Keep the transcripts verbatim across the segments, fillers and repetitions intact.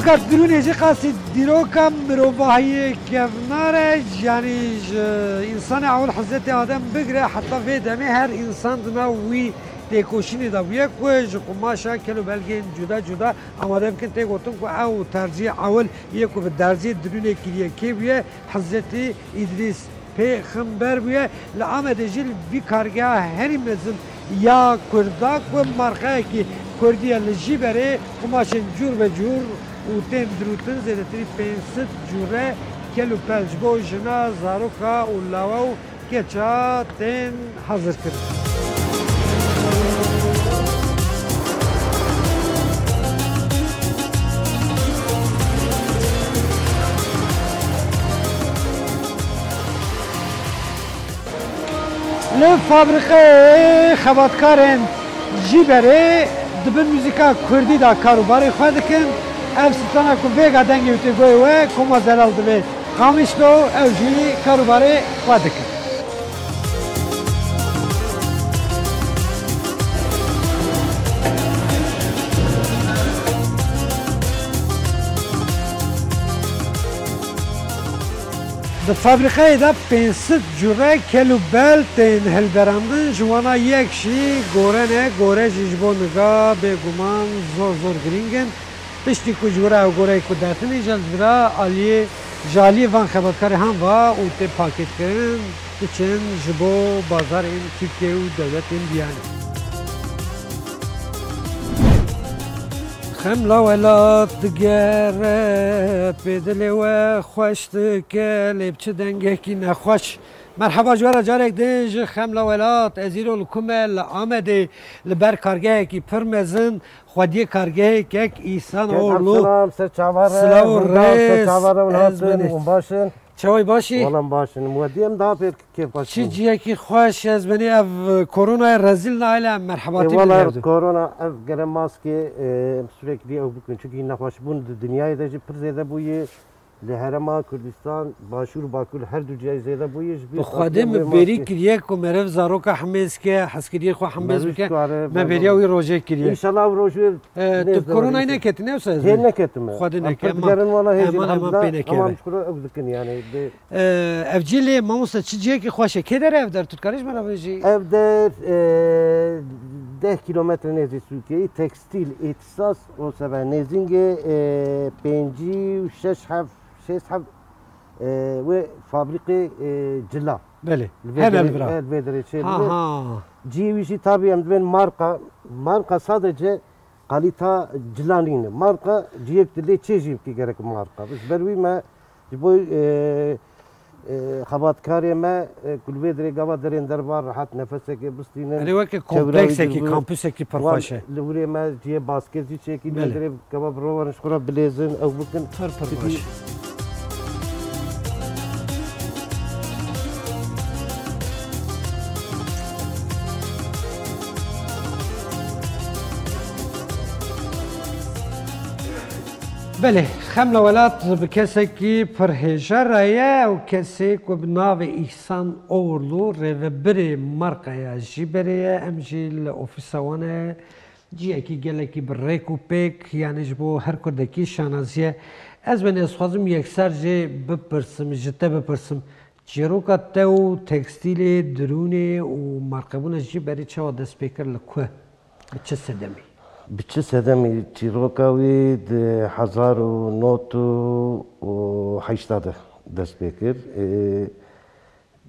Ka dirûnê jî qasî dîroka mirovahiyê kevnar e, yanî ji însanê ewil Hezretê Adem bigire heta vê demê her însan di nav wî têkoşînê de bûye ku ji qumaşa kel û belgên cuda cuda amade bikin. Tê gotin ku ew terziyê ewil yê ku bi derziyê dirûnê kiriye kê bûye? Hezretî Îdrîs pêxember bûye. Li Amedê jî li vî kargeha herî mezin ya Kurda ku marqeyekî Kurdî ye, li jî berê qumaşên cûr be cûr û tên dirûtin zêdetirî pênc sed cûre kel û pel ji bo jina, zaroka û lawa û keça tên hazirkirin. Li fabrîqeyê xebatkarên Jîberê di bin muzîka kurdî de kar û barê xwe dikin. Ev strana ku vêga dengê wî tê guhê we, Koma Zelal divê Qamişlo, ew jî kar û barê xwe dikin. Di fabrîqeyê de pênc sed cure kel û bel tên hilberandin, ji wana yek jî gore ne, gore jî ji bo niga bêguman zor zor girîng in. Piştî ku ji wira ew goreyê ku dertîne jî li vira aliyê, ji aliyê van xebatkarê han va û tê pakêtkirin, diçin ji bo bazarên Tirkiyeyê û dewletên diyanê. Xem la welat digere, pê dilê we xweş dike, lê bi çi dengekî nexweş. Merheba ji we re carek din ji Xem la welat. Ez îro li ku me? Li Amedê, li ber kargehekî pir mezin, xwediyê kargehê kek Îhsan Oğurlu. Selam, ser çavar e, Silav û hûn da, ser rêz, çavar e, hûn ez hatin, benê. Hûn baş in? Çaway baş î? Wala em baş in. Em wedî em daha pêr kêfxweş Çi bûn. Cihekî xweş, ez benê ev koronayê rezîl nayle, em merhebatî Ê, wala bidin. Korona ev gere maskê, e, em sürekli ew bikin. Çünkü nexweşbûn di dinyayê de jî pir zêde bûye. Li Herêma Kurdistan, Başûr, Bakur her du cihê zêde bûye. Ji Bi Xwedê min bêrî kiriye ku meriv zaroka hemêz ke, hezkiriyê xwe hemêz bike. Me bêriya wî rojê kiriye. Înşallah ew rojê E, nêz tu de koronayê were. Neketine, wisa ez Hê ê? Neketime. Xwedê Em neke, pir digerin wala hê jî, eman, eman, elhamdülillah, pê neke, eman, evet. Ji xwe ew dikin yani. Bi- E, ev cî lê mamoste çi cihekî xweş e? Kê der e ev der, tu dikare ji me re bêjî? Ev der, e, deh kilometre nêzî sûkê, tekstîl, îhtisas, o sebe nêzîngê, e, pêncî û şeş heb, şêst heb, e, wê fabrîqê, e, cila. Belê. Li vê Hene derê, li vira. Li vê derê çê Ha, dibê. Ha. Cihê wî jî tabî em dibên marka, marka sadece kalîta cila nîne. Marka cihêk tu lê çê jî bikî gerek marka. Ji ber wî me ji bo, e, e, xebatkarê me, e, ku li vê derê gava derên derva rehet nefesekê bistînin. Erê weke çewra wî kompleksekî, dûr bû. Kampüsekî pir Wan xweş e. Li wirê me cihê basket jî çêkî li vê Belê. derê gava birêverin ji xwe re bilêzin, ew bikin. Pir, pir Çikî xweş. Belê, Xem la Welat bi kesekî pir hêja re ye. Ew kesê ku bi navê Îhsan Oğurlu, rêvebirê markaya Jîberê ye. Em jî li ofîsa wan e. Cihekî gelekî bi rêk û pêk, yanî ji bo her kurdekî şanazî ye. Ez benê, ez xwazim yekser jê bipirsim, ji te bipirsim. Çîroka te û tekstîlê, dirûnê û marqebûna Jîberê çawa dest pê kir, li ku? Bi çi sedemî? Bi çi sedemî? Çîroka wî di hezar û nod û heyşta de dest pê kir. Ê,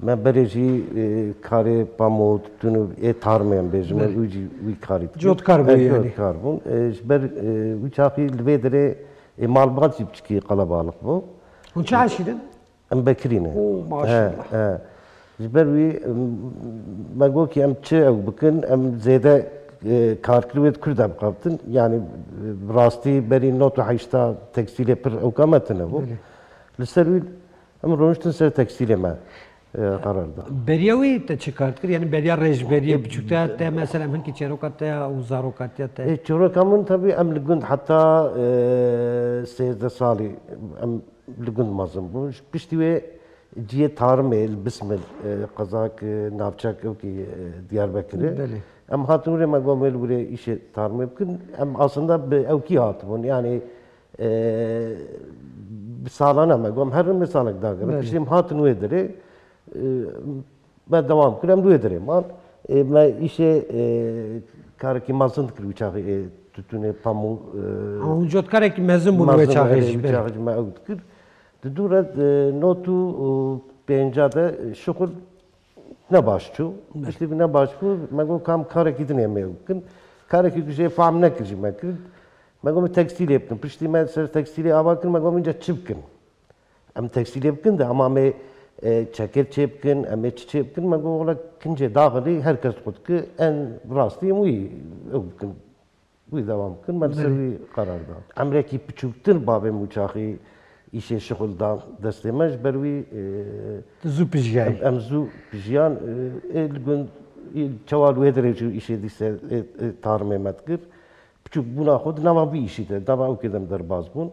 me berê jî, ê, karê pamûd, tûn û ê tarmê em bêjin, me Belê. wî jî, wî karî dikir. Cotkar bû Ê, yanî. Cotkar bûn. Ê, ji ber, ê, wî çaxî li vê derê, ê, malbat jî piçikî qelebalix bû. Hûn çi eşî din? Em bekirî ne. Oo, maşallah. He, he. Ji ber wî, em, me got ki em çi ew bikin, em zêde, e, karkirî wê di Kurda bixebtin. Yani, e, bi rastî berî nod û heyşta tekstîlê pir ewka me tune bû. Belê. Li ser wî em rûniştin ser tekstîlê me, e, qerar da. Beriya wî te çi kar dikir? Yani beriya rêj, beriya biçûk te, te mesela em hinkî çêroka te û zaroka te. E, çêroka min tabii em li gund heta, e, sêzdeh salî em li gund mezin bûn. Ji piştî wê cihê tarimê li Bismil, e, qezak, e, navçek ewkî, e, Diyarbekirê. Belê. Em hatin wê me got wê li wê îşê tarimê bikin. Em aslında bi ewkî hatibûn. Yani E, bi salane me got, em her me salek dagirin. Belê. Piştî em hatin wê derê, e, me dewam kir, em li wê derê man. E, me îşê, e, karekî mezin dikir wî çaxê, e, tutûnê, pamû, e, Ama hûn cotkarekî mezin bûn wê mezin, çaxê erê, jî, wî belê. Çaxê jî me ew dikir. Di dû re, e, not û pênca de, e, şixul ne baş çû. Ne. Piştî ku ne baş bû, me got, kam karekî din ê me bikin. Karekî ku jê fam nekir jî me kir. Me got, me tekstîlê bikin. Piştî me ser tekstîlê ava kir, me got, mince çi bikin? Em tekstîlê bikin de, ama me, e, çeker çê bikin, em ê çi çê bikin? Me got, wela kincê daxilî, her kes xwe dike, en rastî em wî ew bikin. Wî dewam kir, me li ser Belê. Wî qerar da. Emrekî piçûktir bavê min çaxî îşê şixul da destê me, ji ber wî, e, Tu zû pijiyayî. Em, em zû pijiyan, e, ê li gund, ê çawa li wê derê jî îşê dîse, e, e, tarmê me dikir. Piçûk bûna xwe di nava vî îşî de, nava ew kê dem derbas bûn.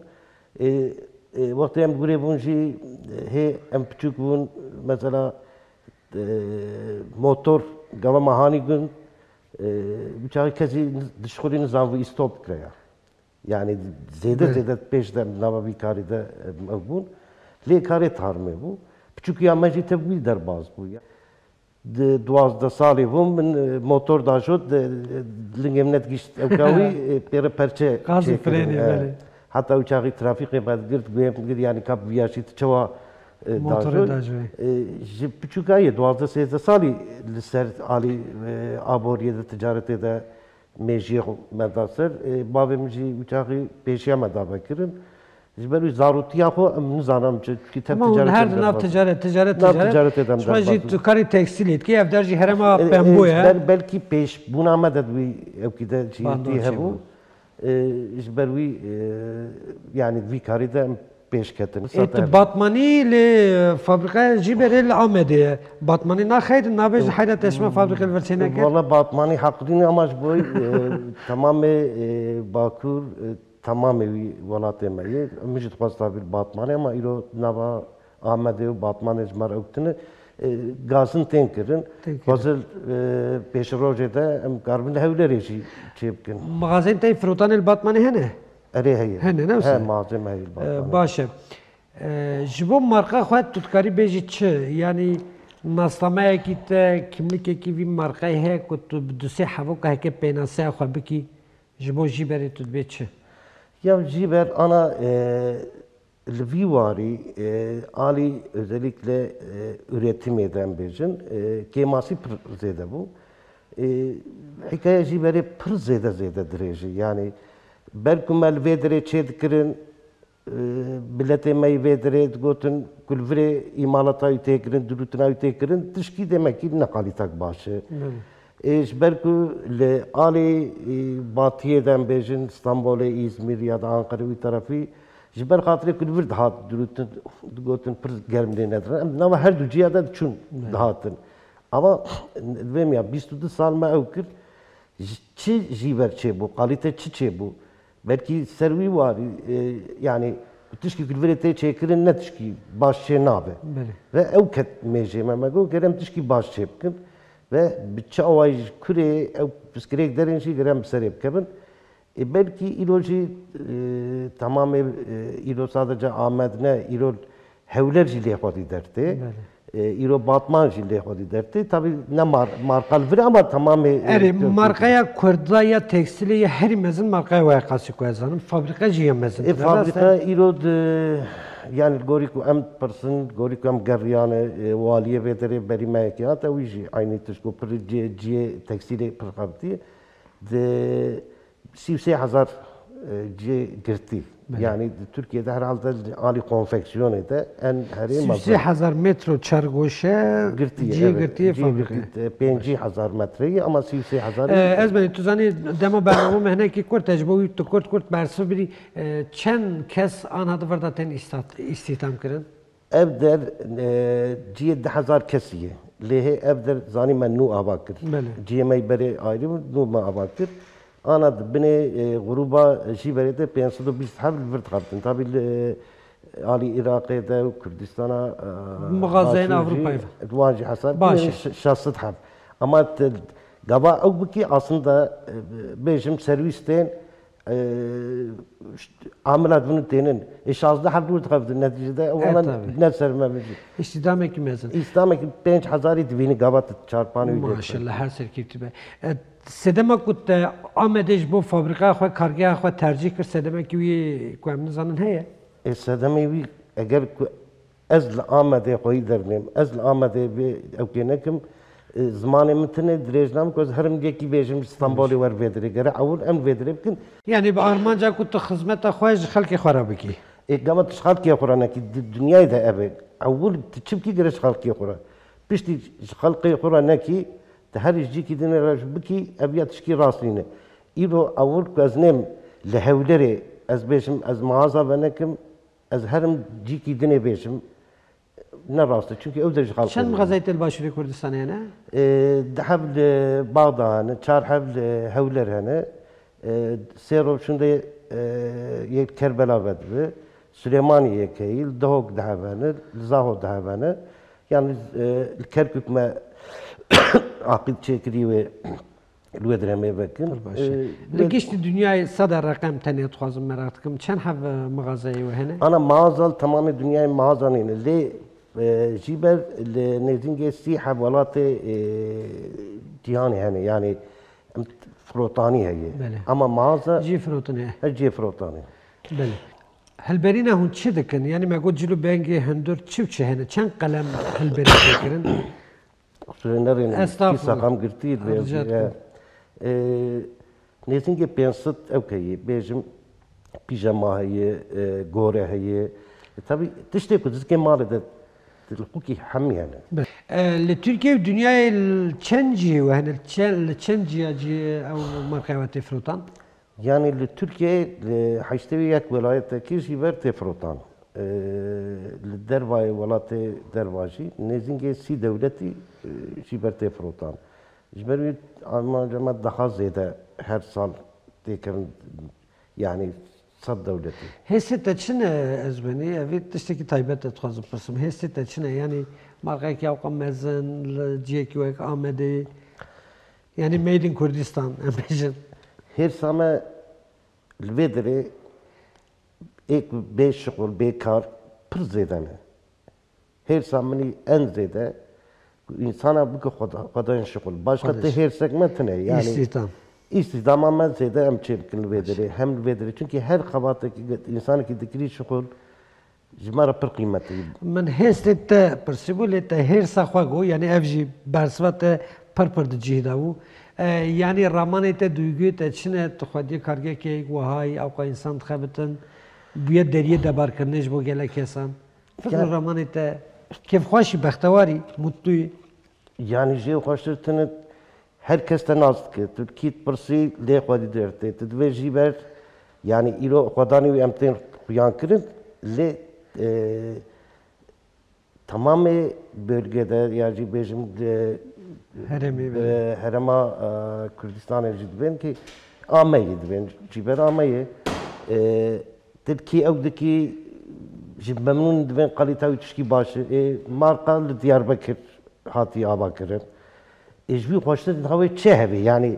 E, e, wextê em gurê bûn jî, e, hê em piçûk bûn, mesela, e, motor gava me hanî gund, e, bi çaxê kesî dişxulî nizan vî stop bikire ya. Yani zêde Belê. Zêde pêş de nava vî karî de, e, ev bûn. Lê karê tarmê bû. Piçûkiya me jî tev wî derbas bû ya. Di duwazdeh salê bûm, min, e, motor dajot, de, e, lingê min nedigihîşt ewka wî, e, pêre perçe Gaz û çêkirin, frenê, e. Belê. Heta ew çaxî trafîkê me digirt, guhê min digirt, yani kap viyaşî tu çawa, e, Motorê dajot. Dajoyê. E, ji piçûka yê duwazdeh sêzdeh salî li ser alî, e, aboriyê de, ticaretê de mêjiyê xwe me da ser. E, bavê min jî wî çaxî pêşiya me da vekirin. Ji ber wî zarotiya xwe em nizanim çi, çi te Ama hûn ticaret her em di nav derbas. Ticaret, ticaret, Nav ticaret. Ticaretê de em Şima jî derbas. Tu karî tekstîlê dikî, ev der jî herema E, e, pembo ye. Bel-, belkî pêşbûna me de wî ewkî de çî Bando tî çê hebû. bû. E, ji ber wî, e, yani vî karî de em pêş ketin. E, tu Zaten batmanî li fabrikaya Jîberê li Amedê ye. Batmanî naxeyr nabêjin heyra te şima fabrikê li vir çêneke? Valla batmanî heqdî ne ama ji bo, e, temamê, e, Bakur, e, temamê wî welatê me yê. Min jî dixwest tabî li Batmanê ama îro nava Amedê û Batmanê ji me re ew tine, e, gazin tên kirin. Tên kirin. Xwezil, e, pêşerojê de em karibin li Hewlerê jî çê bikin. Mixazên te yê firotanê li Batmanê hene? Erê heye. Hene, ne He, wisa? Mixazê me heye li Batmanê. E, baş e. E, ji bo marqa xwe tu dikarî bêjî çi? Yanî nasnameyekî te, kimlikekî vî marqeyê heye ku tu bi du sê hevoka heke pênaseya xwe bikî? Ji bo Jîberê tu dibê çi? Ya Jîber ana, e, li vî warî, e, alî özellikle, e, üretimê de em bêjin, e, kêmasî pir zêde bû. E, hikaye Jîberê pir zêde zêde dirêj e. Yani ber ku me li vê derê çê dikirin, e, miletê me yê vê derê digotin ku li virê îmalata wî tê kirin, dirûtina wî tê kirin, tişkî demekî ne qalîtek baş e. Belê. Ê, ji ber ku li alî, ê, batiyê de em bêjin, Stenbolê, Îzmîr ya da Anqere wî terefî, ji ber xatirê ku li vir dihat dirûtin, digotin pir germ lê nedirin. Em nava her du ciya de diçûn Belê. Dihatin. Ama vêm ya bîst û du sal me ew kir, ji çi Jîber çêbû, kalîte çi çêbû? Belkî ser wî warî, e, yani tişkî ku li virê tê çêkirin ne tişkî baş çê nabe. Belê. Ve ew ket mêjê me, me got, gerem tişkî baş çê bikin. Ve bi çi awayî ji kurê ew piskirêk derin jî gerem bi serê bikevin. E, belkî îro jî, e, tamamê, e, îro sadece Amed ne, îro Hewler jî lê xwedî dertê. Belê. E, îro Batman jî lê xwedî dertê. Tabî ne mar-, marqa li vir ama tamamê, e, Erê, Tirkî marqeya Kurda ya tekstilê ya herî mezin marqeya we ye qasî ku ez zanim. Fabrîka jî ya mezin. E, fabrîka îro di, yani gorî ku em pirsin, gorî ku em geriyane, e, waliyê vê derê berî me yekê hate, wî jî eynî tişt ku pir cihê, cihê tekstilê pir xebitî. Di sî û sê hezar, e, cihê girtî. Belê. Yani di Tirkiyê de herhalde li alî konfeksiyonê de en herê Sî û sê hezar metro çargoşe girtî, cihê evet, girtî cihê fabrîkê. Girtî, e, pêncî hezar metreyî ama sî û sê hezar. E, ez benî, tu zanî dema bername me hinekî kurt e, ji bo wî tu kurt kurt bersiv bidî, e, çend kes an hadi vir de tên îstat-, îstîhdam kirin? Ev der, e, cihê du hezar kesî ye. Lê hê ev der zanî me nû ava kir. Belê. Cihê me yê berê ayrî bû, nû me ava kir. Ana di binê, e, grûba jî berê de pênc sed û bîst heb li vir dixebtin. Tabî li, e, alî Iraqê de û Kurdistana, e, Mixazeyên Başûr jî, Avrupayê ve. Di wan jî hesab Baş e. Ş-, şeş sed heb. Ama te, gava ew bikî aslında, e, bêjim serwîs tên, Ee, şt-, Amila dibin û tênin. Ê şazdeh heb dûr dixebtin neticede. Ew E, hemen tabii. ne ser me bijî. Îstîdamekî mezin. Îslamekî pênc hezarî dibînî gava tu çarpanî wî lê dixebtin. Maşallah, her serkevtî be. E, sedema ku te Amedê ji bo fabrîkaya xwe, kargeha xwe tercîh kir, sedemekî wî ku em nizanin heye? Ê sedemê wî eger ku Ez li Amedê xweyî dernêm. Ez li Amedê vê ewkê nekim. E, zimanê min tune dirêj nam ku ez herim yekî bêjim ji Stenbolê wer vê dirê. Gere ewil em vê dirê bikin. Yani bi armanca ku tu xizmeta xwe ji xelkê xwe re bikî. E, gama tu ji xelkê xwe re nekî, di dinyayê de ev e. Ewil tu çi bikî gere ji xelkê xwe re. Piştî ji xelkê xwe re nekî, tu herî ji cîkî din re bikî, ev ya tişkî rast nîne. Îro ewil ku ez nêm li Hewlêrê, ez bêjim ez mağaza venekim, Ez herim cîkî dinê bêjim, ne rast e. Çunkî ew de ji xalqê Çend min e. mixazeyê te li Başûrê Kurdistanê hene? Ê, di hev li Baxda hene, çar hev li Hewler hene. Ê, sê roj şûnde, ê, yê Kerbela vedibi. Silêmaniyê yek heyî, li Dihok di hev hene, li Zaho di hev hene. Yani, ê, li Kerkûk me aqîd çêkirî wê. Li wê dirê me vekin. Pir baş e. Ee, Li wê- giştî dinyayê sada reqem tenê dixwazim meraq dikim. Çend heb, e, mixazeyê we hene? Ana mağaza li tamamê dinyayê mağaza nîne. Lê, e, jî ber li nêzîngê sî heb welatê, e, cîhanê hene. Yani em firotanî heye. Belê. Ama mağaza Cî firotine. her cî firotanî. Belê. Hilberîna hûn çi dikin? Yani me got cil û bengê hundir çi û çi hene? Çend qelem hilberîn tê kirin? Xwedê nerêne, Estağfurullah. Kîsa xam girtî, Rica dikim. E, e, nêzîngê pênc sed ew heye, bêjim, pîjama heye, e, gore heye. E, tabii, tiştê ku dizikê malê de, di li xwikî hemî hene. Be-, e, li Tirkiye û dinyayê li çend cihê we hene? Li çe-, li çend ciya cihê ew markaya we tê firotan? Yanî li Tirkiyeyê, li heştê û yek welayetekî jî ber tê firotan. Ee, li dervayê welatê derva jî nêzîngê sî dewletî, e, jî ber tê firotan. Ji ber wî armanca me daha zêde her sal tê kirin, yanî sed dewletî. Hêsê te çi ne Ezbenî? Evê tiştekî taybet e dixwazim pirsim. Hêsê te çi ne? Yanî marqekî ewqa mezin, li cihekî wek Amedê, Yanî made in Kurdistan, em bêjin. Hêrsa me li vê derê ê ku bê şixul, bê kar pir zêde ne. Hêrsa min î en zêde ku însana bike xweda-, xwedayên şixul. Başka ti Xwedayên hêrsek me tune. Yanî Îstihdam. îstihdama me zêde em çê bikin li vê derê. Hem li vê derê. Çunkî her xebatekî, însanekî dikirî şixul, Ji me re pir qîmetî. Min hêstê te pirsîbû, lê te hêrsa xwe got, yanî ev jî bersiva te pir pir di cihê de bû. E, yanî ramanê te, duyguyê te çi ne? Tu xwediyê kargekê wahayî, ewqa însan dixebitin, bûye deriyê debarkirinê ji bo gelek kesan. Fikr û Ya- ramanê te kêfxweş î, bextewar î, mutlû yî? Yanî jê xweştir tune Her kes te nas dike. Tu kî dipirsî lê xwedî dertê. Tu divê jî ber, yanî îro xwedanî wî em tên xuyan kirin, lê, e, temamê bölgede ya jî bêjim, e, Herêmê e, herêma, e, Kurdistanê jî dibên ki ameyê dibên, jî ber ameyê. E, tu kî ew dikî ji memnûn dibên kalîta wî tişkî baş e. E, marka li Diyarbekir hatî avakirin. Ê ji wî xweştir diha wê çi hebe? Yanî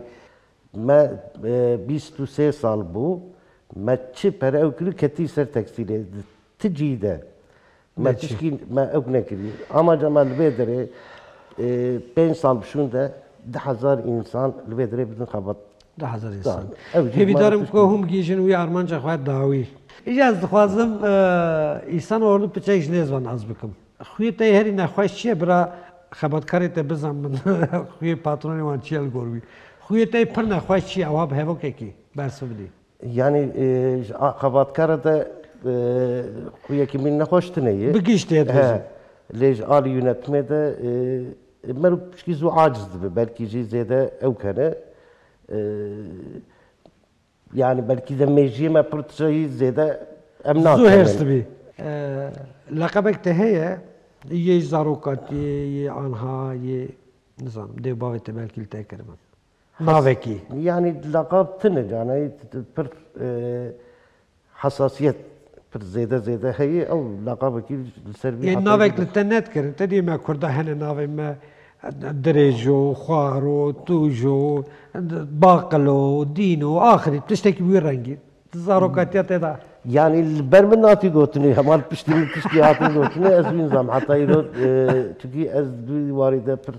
me, e, bîst û sê sal bû, me çi pere ew kir û ketî ser tekstîlê. Di ti cî de me Neçî. tişkî me ew nekirî. Amaca me li vê derê, e, pênc sal bi şûn de du hezar însan li vê derê bidin xebat. Du hezar însan. Ew jî Hêvîdarim mare ku hûn gihîjin wî armanca xwe dawî. Îja ez dixwazim, e, Îhsan Orlu piçek ji nêz ve nas bikim. Xuyê te yê herî nexweş çi ye? Bira xebatkarê te bizan min. Xuyê patronê wan çi ye li gor wî? Xuyê te yê pir nexweş çi ye? Ewa bi hevokekî bersiv bidî. Yanî, e, ji a xebatkara de, e, xuyekî min nexweş tune ye. Bi giştê He. dibêjim. Lê ji alî yönetimê de, e, e, meriv pişkî zû aciz dibe. Belkî jî zêde ew kene. E, Yanî belkî de mêjiyê me pir tişayî zêde em Zû nakin. hêrs dibî. E, leqebek te heye, yê zarokatiyê, yê anha, yê, nizanim, dê bavê te belkî li te kiribin. Has- Navekî. Yanî leqab tune, canayî pir, e, hesasiyet pir zêde zêde heye, ew leqabekî li ser vî Yê hatayî navek de. li te nedikirin, te diyê me Kurda hene navê me, Dirêjo, xwaro, tûjo, baqilo, dîno, axirî tiştekî wî rengî. Zarokatiya te de. Yani li ber min natî gotinê, hemal piştî min tiştî hatin gotinê, ez wî nizam heta îro, e, çunkî ez di wî warî de pir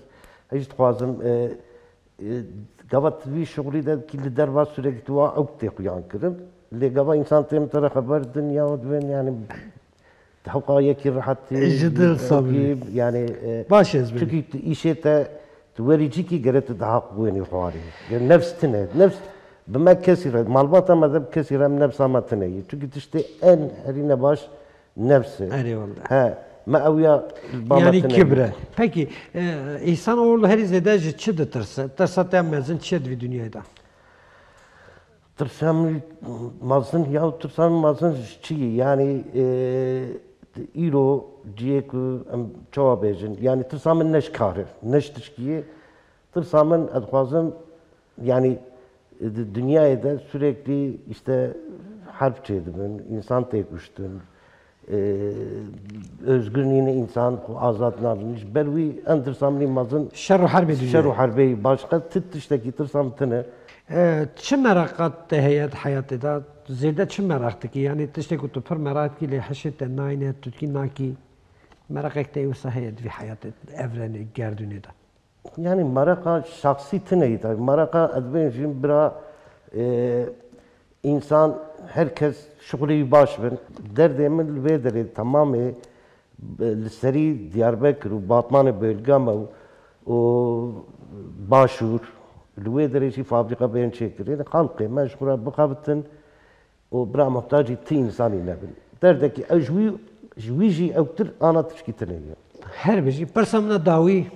hej dixwazim, e, e, gava tu vî şixulî de kî li derva sûrekî tu wa ew tê xuyan kirin. Lê gava însan tê min te re xeber din ya dibên yani hewqa yekî rehetî, Ji dil ew sabî. kî yani, e, Baş ez bim. Çunkî tu îşê te tu werî cîkî gere tu daha wênî xwarî. Gere nefs tine. Nefs bi me kesî re, malbata me de bi kesî re em nefsa me tine yî. Çunkî tiştê en herî nebaş nefs e. Erê wele. He, me ew ya ba me Yani tine yî. Kibre. Peki, e, Îhsan Oğurlu herî zêde ji çi ditirse? Tirsa te mezin çi ye di vî dinyayê de? Tirsa min mezin ya tirsa min mezin ji çi ye? Yani, e, îro cihê ku em çawa bêjin? Yani tirsa min ne ji kar e, ne ji tişkî ye. Tirsa min ez dixwazim, yani, di dinyayê de sürekli işte herb çêdibin, însan tê kuştin, e, özgür nîne, însan xwe azad nabin. Ji ber wî en tirsa min mezin Şer û herbê dinyayê. Şer û herbê, başqa ti tiştekî tirsa min tine. E, çi meraqa te heye di heyatê de? Zêde çi meraq dikî? Yani tiştê ku tu pir meraq dikî lê hişê te nayne, tu dikî nakî. Meraqek te wisa heye di vî heyatê, evrenê, gerdûnê de? Yani meraqa şahsî tine yî tabii. Meraqa ez bên jî bira, e, însan, her kes şixulê wî baş bin. Derdê min li vê derê temamê, e, li serî Diyarbekir û Batmanê bölge me û, û Başûr, li wê derê jî fabrîka bên çêkirin. Xelkê me ji xwe re bixebitin û bira muhtacî ti însanî nebin. Derdekî ew ji wî, ji wî jî ewtir ana tişkî tine ye. Her bijî. Pirsa min a dawî.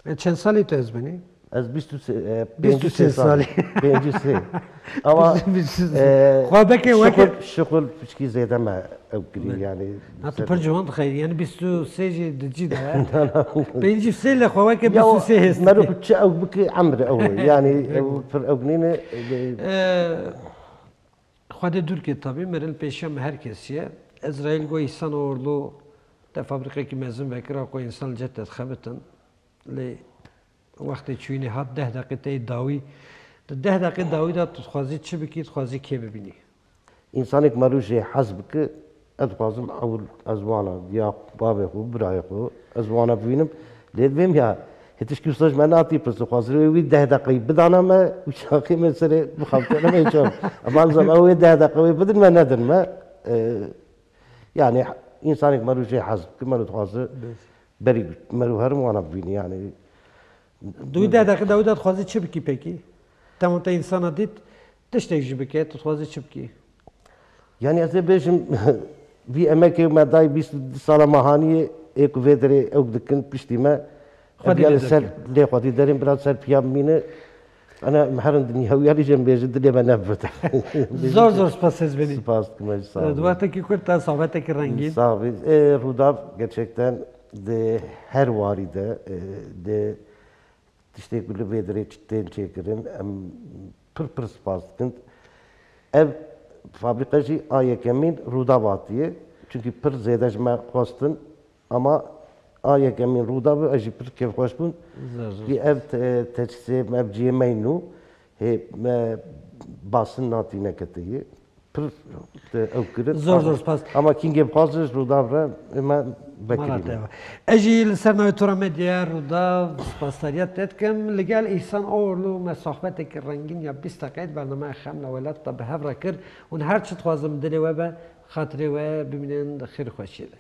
E, çend salî tu ez binî? Ez bîst û sê, e, Bîst û sê pêncî sê salî. Salî. Pêncî sê. Ama, Bîst û sê. E, Xwebekê weke şixul, şixul piçkî zêde me ew kirî, Ne. Yani. Na tu pir ciwan dixeyî, yani bîst û sê jî di cî de ye. Pêncî sê li xwe weke Ya bîst û sê hêst mero dike. Ku çi ew bike emr ew e. Yani ew pir ew nîne, e, E, Xwedê dûr kê tabî, mirin pêşiya me her kesî ye. Ezraîl got, Îhsan Oğurlu te fabrîqekî mezin vekira ku însan li cih te dixebitin. Lê wextê çûyînê hat deh deqê te yê dawî. Di deh deqê dawî de tu dixwazî çi bikî, dixwazî kê bibînî? Însanek mero jê hez bike, ez dixwazim ewil ez wana ya bavê xwe, birayê xwe, ez wana bibînim. Lê divêm ya, hê tişkî wisa ji me natî pirsin, xwazirê wî deh deqeyî bidana me û çaxê me serê bixebitene me çav. Ema nizam ew ê deh deqe wê bidin me, nedin me. E, Yani, însanek mero jê hez bike, mero dixwaze berî mero herim wana bibînî, yani. Di wî deh deqe de wî de dixwazî çi bikî pekî? Dema te însana dît, tiştek jî bike, tu dixwazî çi bikî? Yani, ez ê bêjim, vî emekê me dayî bîst û du sala me haniyê, ê ku vê derê ew dikin, piştî me, Xwedî ev ya lê li ser, derke. Lê xwedî derên, biraz ser piya bimîne. Ana, em herin di nîhewiyarî jê em bêjin, dilê me nebirte. Zor zor spas ez benî. Spas dikim, ez sağ olun. Di wextekî kurt de sohbetekî rengîn. Sağ olun. E, Rûdav gerçekten di her warî de, e, di tiştê ku li vê derê çi tên çêkirin, em pir pir spas dikin. Ev fabrîka jî a yekemîn Rûdav hatiye. Çunkî pir zêde ji me xwestin. Ama a yekemîn Rûdav e, ez jî pir kêfxweş bûm. Zor, zor. Ki ev te-, tesîsê me, ev cihê me yî nû, hê me basin natî neketeyê. Pir te ew kirin. Zor, zor spas. Ama kîngê bixwazin ji Rûdav re, me vekirî. Mala te va. Ez jî li ser navê Tora Medya Rûdav spasdariya te dikim. Li gel Îhsan Oğurlu me sohbetekî rengîn ya bîst deqeyê di bernameya Xem ne Welat de bi hev re kir. Hûn her çi dixwazin bi dilê we be, xatirê we bimînin di xêr û xweşiyê de.